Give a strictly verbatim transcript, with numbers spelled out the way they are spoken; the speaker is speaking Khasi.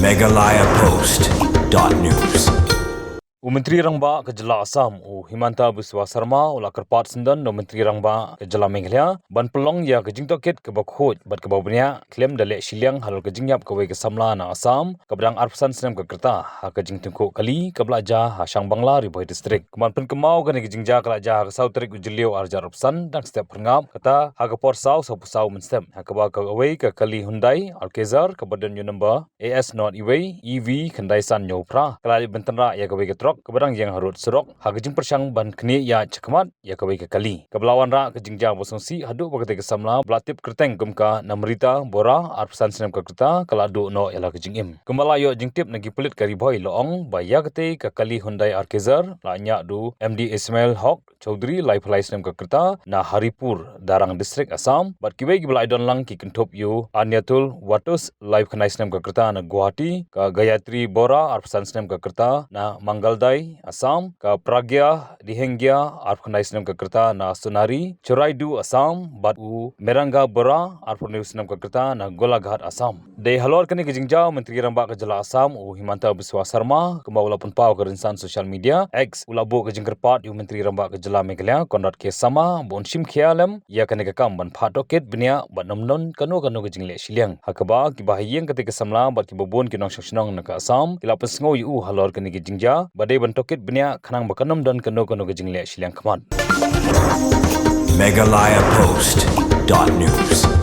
Meghalaya Post dot news. U Myntri Rangbah ka Jylla Assam, u Himanta Biswa Sarma, u la kyrpad syndon na u Myntri Rangbah ka Jylla Meghalaya ban pynlong ïa ka jingtohkit kaba khuid bad kaba bniah khlem da leh shiliang halor ka jingïap kawei ka samla na Assam kaba dang arphew san snem ka rta ha ka jingtyngkhuh kali kaba la jia ha Shangbangla, Ri Bhoi District. Ka ban pynkynmaw, kane ka jingjia ka la jia ha ka saw tarik u Jylliew arhajar arphew san, dang step phyrngap, kata ha ka por saw, saw phew saw mynstep, ha kaba kawei ka kali Hyundai Alcazar kaba don ïa u number A S not iwei E V khyndai san hynñiew phra ka la leit ban tynrah ïa kawei ka trok kaba dang ïeng harud surok, ha ka jingpyrshang ban khnieh ïaid shakhmat ïa kawei ka kali. Kaba la wanrah ka jingjia ba sngewsih haduh ba katei ka samla ba la tip kyrteng kum ka Namrita Bora, arphew san snem ka rta, ka la duh noh ïa la ka jingim. Kumba la ïoh jingtip na ki pulit ka Ri Bhoi, la ong ba ïa katei ka kali Hyundai Alcazar la ñiah da u M D Ismail Hok Chaudhary, laiphew lai snem ka rta, na Haripur, Darrang District, Assam, bad kiwei kiba la ïadon lang ki kynthup ïa u Anyatul Watus, laiphew khyndai snem ka rta, na Guwahati, ka Gayatri Bora, arphew san snem ka rta, na Mangaldai, Assam, ka Pragya Dihengia, arphew khyndai snem ka rta, na Sonari, Churaidu, Assam, bad u Meranga Bora, arphew hynriew snem ka rta, na Golaghat, Assam. Dei halor kane ka jingjia, u Myntri Rangbah ka Jylla Assam, u Himanta Biswa Sarma, kumba u la pynpaw ha ka rynsan social media X, u la buh ka jingkyrpad ïa u Myntri Rangbah ka Jylla Meghalaya, Conrad K Sangma, ba un shim khia lem ïa kane ka kam ban phah tohkit bniah bad ym don kano kano ka jingleh shiliang, ha kaba kiba ha ïing katei ka samla bad kiba bun ki nongshong shnong na ka Assam ki la pynsngew ïa u halor kane ka jingjia, ba dei ban tohkit bniah khnang ba kan ym don kano kano ka jingleh shiliang khmat. Meghalaya Post dot news.